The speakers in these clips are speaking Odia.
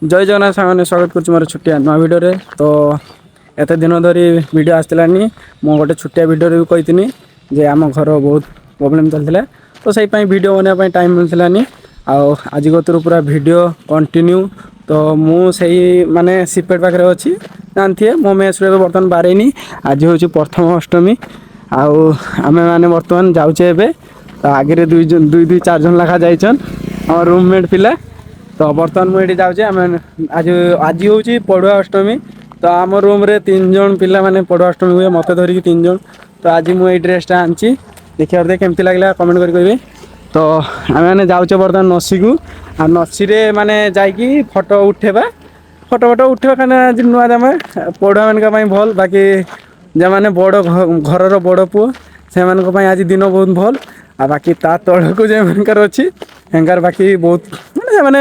ଜୟ ଜଗନ୍ନାଥ ସାଙ୍ଗମାନେ, ସ୍ୱାଗତ କରୁଛି ମୋର ଛୋଟିଆ ନୂଆ ଭିଡ଼ିଓରେ। ତ ଏତେ ଦିନ ଧରି ଭିଡ଼ିଓ ଆସିଲାନି। ମୁଁ ଗୋଟେ ଛୋଟିଆ ଭିଡ଼ିଓରେ ବି କହିଥିଲି ଯେ ଆମ ଘର ବହୁତ ପ୍ରୋବ୍ଲେମ୍ ଚାଲିଥିଲା, ତ ସେଇ ପାଇଁ ଭିଡ଼ିଓ ବନେଇବା ପାଇଁ ଟାଇମ୍ ମିଳୁଥିଲାନି। ଆଉ ଆଜି କତରୁ ପୁରା ଭିଡ଼ିଓ କଣ୍ଟିନ୍ୟୁ। ତ ମୁଁ ସେଇ ମାନେ ସିପେଟ୍ ପାଖରେ ଅଛି, ଜାଣିଥିବେ। ମୋ ମେସ୍ରୁ ଏବେ ବର୍ତ୍ତମାନ ବାହାରିନି। ଆଜି ହେଉଛି ପ୍ରଥମ ଅଷ୍ଟମୀ ଆଉ ଆମେମାନେ ବର୍ତ୍ତମାନ ଯାଉଛେ ଏବେ। ତ ଆଗରେ ଦୁଇ ଜଣ, ଦୁଇ ଦୁଇ ଚାରି ଜଣ ଲେଖା ଯାଇଛନ୍ ଆମ ରୁମମେଟ୍ ପିଲା। ତ ବର୍ତ୍ତମାନ ମୁଁ ଏଠି ଯାଉଛି। ଆମେ ଆଜି ହେଉଛି ପଢ଼ୁଆ ଅଷ୍ଟମୀ। ତ ଆମ ରୁମ୍ରେ ତିନି ଜଣ ପିଲାମାନେ ପଢ଼ୁଆ ଅଷ୍ଟମୀ ହୁଏ, ମୋତେ ଧରିକି ତିନି ଜଣ। ତ ଆଜି ମୁଁ ଏଇ ଡ୍ରେସ୍ଟା ଆଣିଛି। ଦେଖିବାକୁ କେମିତି ଲାଗିଲା କମେଣ୍ଟ କରି କହିବେ। ତ ଆମେମାନେ ଯାଉଛେ ବର୍ତ୍ତମାନ ନସିକୁ ଆଉ ନସିରେ ମାନେ ଯାଇକି ଫଟୋ ଉଠେଇବା, ଫଟୋ ଫଟୋ ଉଠେଇବା, କାହିଁକିନା ଆଜି ନୂଆ ଜାମା ପଢ଼ୁଆ ମାନଙ୍କ ପାଇଁ ଭଲ। ବାକି ଯେଉଁମାନେ ବଡ଼ ଘରର ବଡ଼ ପୁଅ, ସେମାନଙ୍କ ପାଇଁ ଆଜି ଦିନ ବହୁତ ଭଲ। ଆଉ ବାକି ତା ତଳକୁ ଯେଉଁମାନଙ୍କର ଅଛି, ହେଙ୍କାର ବାକି ବହୁତ ମାନେ ସେମାନେ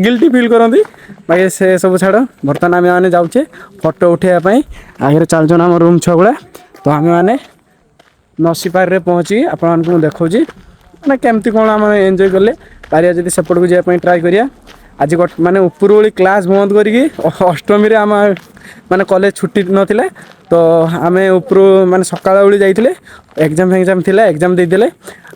ଗିଲ୍ଟି ଫିଲ୍ କରନ୍ତି। ବାକି ସେ ସବୁ ଛାଡ଼, ବର୍ତ୍ତମାନ ଆମେ ମାନେ ଯାଉଛେ ଫଟୋ ଉଠେଇବା ପାଇଁ। ଆଗରେ ଚାଲୁଛନ୍ ଆମ ରୁମ୍ ଛୁଆ ଗୁଡ଼ା। ତ ଆମେମାନେ ନସି ପାର୍କରେ ପହଞ୍ଚିକି ଆପଣମାନଙ୍କୁ ମୁଁ ଦେଖାଉଛି ମାନେ କେମିତି କ'ଣ ଆମେ ଏନ୍ଜୟ କଲେ ପାରିବା। ଯଦି ସେପଟକୁ ଯିବା ପାଇଁ ଟ୍ରାଏ କରିବା। ଆଜି ଗୋଟେ ମାନେ ଉପରୁ ଓଳି କ୍ଲାସ୍ ବନ୍ଦ କରିକି, ଅଷ୍ଟମୀରେ ଆମ ମାନେ କଲେଜ ଛୁଟି ନଥିଲା, ତ ଆମେ ଉପରୁ ମାନେ ସକାଳ ଓଳି ଯାଇଥିଲେ। ଏକ୍ଜାମ୍ ଫେକ୍ଜାମ୍ ଥିଲା, ଏକ୍ଜାମ୍ ଦେଇଦେଲେ।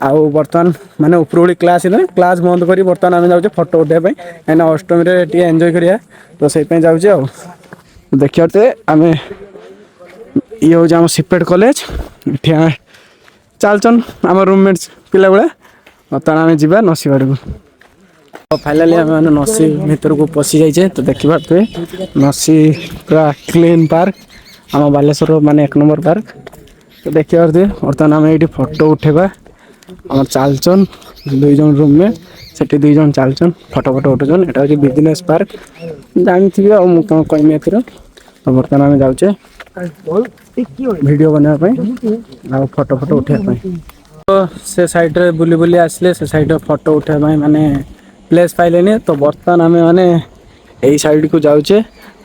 ଆଉ ବର୍ତ୍ତମାନ ମାନେ ଉପରୁ ଓଳି କ୍ଲାସ୍ ହେଇଥିଲା, କ୍ଲାସ୍ ବନ୍ଦ କରି ବର୍ତ୍ତମାନ ଆମେ ଯାଉଛେ ଫଟୋ ଉଠାଇବା ପାଇଁ, କାହିଁକିନା ଅଷ୍ଟମୀରେ ଟିକେ ଏନ୍ଜୟ କରିବା। ତ ସେଇପାଇଁ ଯାଉଛେ। ଆଉ ଦେଖିପାରୁଥିବେ ଆମେ, ଇଏ ହେଉଛି ଆମ ସିପେଟ୍ କଲେଜ। ଏଠି ଆମେ ଚାଲୁଛନ୍ ଆମ ରୁମମେଟ୍ସ ପିଲା ଗୁଡ଼ା। ବର୍ତ୍ତମାନ ଆମେ ଯିବା ନସି ଆଡ଼କୁ। ଫାଇନାଲି ଆମେ ମାନେ ନସି ଭିତରକୁ ପଶି ଯାଇଛେ। ତ ଦେଖିପାରୁଥିବେ, ନସି ପୁରା କ୍ଲିନ୍ ପାର୍କ, ଆମ ବାଲେଶ୍ୱର ମାନେ ଏକ ନମ୍ବର ପାର୍କ। ତ ଦେଖିପାରୁଥିବେ, ବର୍ତ୍ତମାନ ଆମେ ଏଇଠି ଫଟୋ ଉଠେଇବା। ଆମର ଚାଲୁଛନ୍ ଦୁଇ ଜଣ ରୁମମେଟ୍, ସେଠି ଦୁଇ ଜଣ ଚାଲୁଛନ୍, ଫଟୋ ଫଟୋ ଉଠୁଛନ୍। ଏଇଟା ହେଉଛି ବିଜନେସ୍ ପାର୍କ, ଜାଣିଥିବେ ଆଉ ମୁଁ କ'ଣ କହିମି ଏଥିର। ତ ବର୍ତ୍ତମାନ ଆମେ ଯାଉଛେ ଭିଡ଼ିଓ ବନେଇବା ପାଇଁ ଆଉ ଫଟୋ ଫଟୋ ଉଠେଇବା ପାଇଁ। ତ ସେ ସାଇଡ଼୍ରେ ବୁଲି ବୁଲି ଆସିଲେ, ସେ ସାଇଡ଼୍ରେ ଫଟୋ ଉଠେଇବା ପାଇଁ ମାନେ ପ୍ଲେସ୍ ପାଇଲେନି। ତ ବର୍ତ୍ତମାନ ଆମେ ମାନେ ଏଇ ସାଇଡ଼୍କୁ ଯାଉଛେ।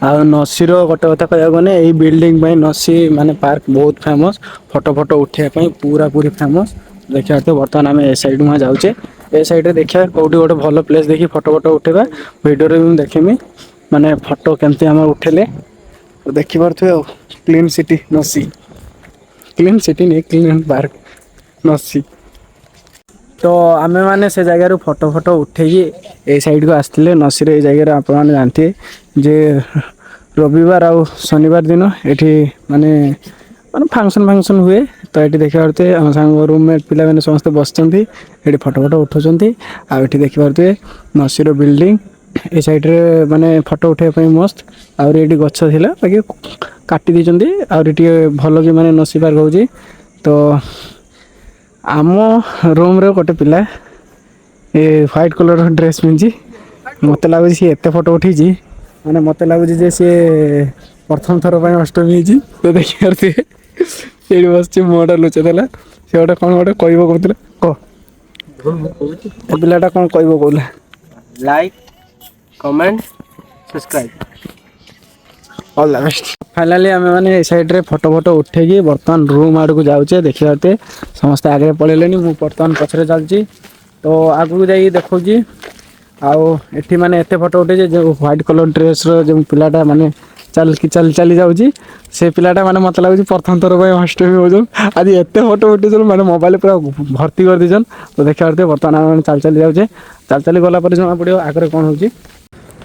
ଆଉ ନସିର ଗୋଟେ କଥା କହିବାକୁ ଗଲେ, ଏଇ ବିଲ୍ଡିଂ ପାଇଁ ନସି ମାନେ ପାର୍କ ବହୁତ ଫେମସ୍, ଫଟୋ ଫଟୋ ଉଠେଇବା ପାଇଁ ପୁରା ପୁରି ଫେମସ୍। ଦେଖିବା, ବର୍ତ୍ତମାନ ଆମେ ଏ ସାଇଡ଼୍ ଯାଉଛେ। ଏ ସାଇଡ଼୍ରେ ଦେଖିବା କେଉଁଠି ଗୋଟେ ଭଲ ପ୍ଲେସ୍ ଦେଖି ଫଟୋ ଫଟୋ ଉଠେଇବା। ଭିଡ଼ିଓରେ ବି ମୁଁ ଦେଖିମି ମାନେ ଫଟୋ କେମିତି ଆମେ ଉଠେଇଲେ। ତ ଦେଖିପାରୁଥିବେ, ଆଉ କ୍ଲିନ୍ ସିଟି ନସି, କ୍ଲିନ୍ ସିଟି ନେଇ କ୍ଲିନ୍ ପାର୍କ ନସି। ତ ଆମେମାନେ ସେ ଜାଗାରୁ ଫଟୋ ଫଟୋ ଉଠେଇକି ଏଇ ସାଇଡ଼କୁ ଆସିଥିଲେ। ନସିରେ ଏଇ ଜାଗାରେ ଆପଣମାନେ ଜାଣିଥିବେ ଯେ ରବିବାର ଆଉ ଶନିବାର ଦିନ ଏଠି ମାନେ ମାନେ ଫଙ୍କସନ୍ ଫଙ୍କସନ୍ ହୁଏ। ତ ଏଠି ଦେଖିପାରୁଥିବେ, ଆମ ସାଙ୍ଗ ରୁମମେଟ୍ ପିଲାମାନେ ସମସ୍ତେ ବସିଛନ୍ତି ଏଠି, ଫଟୋ ଫଟୋ ଉଠାଉଛନ୍ତି। ଆଉ ଏଠି ଦେଖିପାରୁଥିବେ ନସିର ବିଲ୍ଡିଂ ଏ ସାଇଡ଼ରେ, ମାନେ ଫଟୋ ଉଠାଇବା ପାଇଁ ମସ୍ତ। ଆହୁରି ଏଠି ଗଛ ଥିଲା, ବାକି କାଟି ଦେଇଛନ୍ତି। ଆହୁରି ଟିକେ ଭଲ କି ମାନେ ନସି ପାର୍କ ହେଉଛି। ତ ଆମ ରୁମ୍ରେ ଗୋଟେ ପିଲା ଏ ହ୍ୱାଇଟ୍ କଲର୍ ଡ୍ରେସ୍ ପିନ୍ଧିଛି। ମୋତେ ଲାଗୁଛି ସିଏ ଏତେ ଫଟୋ ଉଠେଇଛି, ମାନେ ମୋତେ ଲାଗୁଛି ଯେ ସିଏ ପ୍ରଥମ ଥର ପାଇଁ ଅଷ୍ଟମୀ ହେଇଛି। ତ ଦେଖିପାରୁଥିବେ, ସେଇଠି ବସିଛି, ମୁହଁଟା ଲୁଚେଇ ଦେଲା। ସେ ଗୋଟେ କ'ଣ ଗୋଟେ କହିବ କହୁଥିଲା, କହ। ଏ ପିଲାଟା କ'ଣ କହିବ କହୁଥିଲା। Like, comment, subscribe. All the best. Finally ଆମେ ମାନେ ଏ ସାଇଡ଼୍ରେ ଫଟୋ ଫଟୋ ଉଠେଇକି ବର୍ତ୍ତମାନ ରୁମ୍ ଆଡ଼କୁ ଯାଉଛେ। ଦେଖିପାରୁଥିବେ, ସମସ୍ତେ ଆଗରେ ପଳେଇଲେଣି, ମୁଁ ବର୍ତ୍ତମାନ ପଛରେ ଚାଲୁଛି। ତ ଆଗକୁ ଯାଇକି ଦେଖାଉଛି। ଆଉ ଏଠି ମାନେ ଏତେ ଫଟୋ ଉଠେଇছে, ଯେଉଁ ହ୍ୱାଇଟ୍ କଲର୍ ଡ୍ରେସ୍ର ଯେଉଁ ପିଲାଟା ମାନେ ଚାଲିକି ଚାଲି ଚାଲି ଯାଉଛି, ସେ ପିଲାଟା ମାନେ ମୋତେ ଲାଗୁଛି ପ୍ରଥମ ଥର ପାଇଁ ଅଷ୍ଟମୀ ହେଉଛନ୍। ଆଜି ଏତେ ଫଟୋ ଉଠେଇଛନ୍, ମାନେ ମୋବାଇଲ ପୁରା ଭର୍ତ୍ତି କରିଦେଇଛନ୍। ତ ଦେଖିପାରୁଥିବେ, ବର୍ତ୍ତମାନ ଆମେ ମାନେ ଚାଲି ଚାଲି ଯାଉଛେ। ଚାଲି ଚାଲି ଗଲା ପରେ ଜଣା ପଡ଼ିବ ଆଗରେ କ'ଣ ହେଉଛି।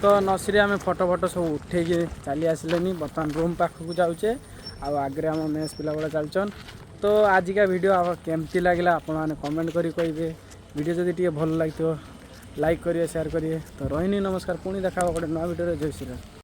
ତ ନସିରେ ଆମେ ଫଟୋ ଫଟୋ ସବୁ ଉଠେଇକି ଚାଲି ଆସିଲେନି, ବର୍ତ୍ତମାନ ରୁମ୍ ପାଖକୁ ଯାଉଛେ। ଆଉ ଆଗରେ ଆମ ମେସ୍ ପିଲା ଗୁଡ଼ା ଚାଲିଛନ୍। ତ ଆଜିକା ଭିଡ଼ିଓ କେମିତି ଲାଗିଲା ଆପଣମାନେ କମେଣ୍ଟ କରି କହିବେ। ଭିଡ଼ିଓ ଯଦି ଟିକେ ଭଲ ଲାଗିଥିବ, ଲାଇକ୍ କରିବେ, ସେୟାର କରିବେ। ତ ରହିନି, ନମସ୍କାର। ପୁଣି ଦେଖା ହେବ ଗୋଟେ ନୂଆ ଭିଡ଼ିଓରେ। ଜୟ ଶ୍ରୀରାମ।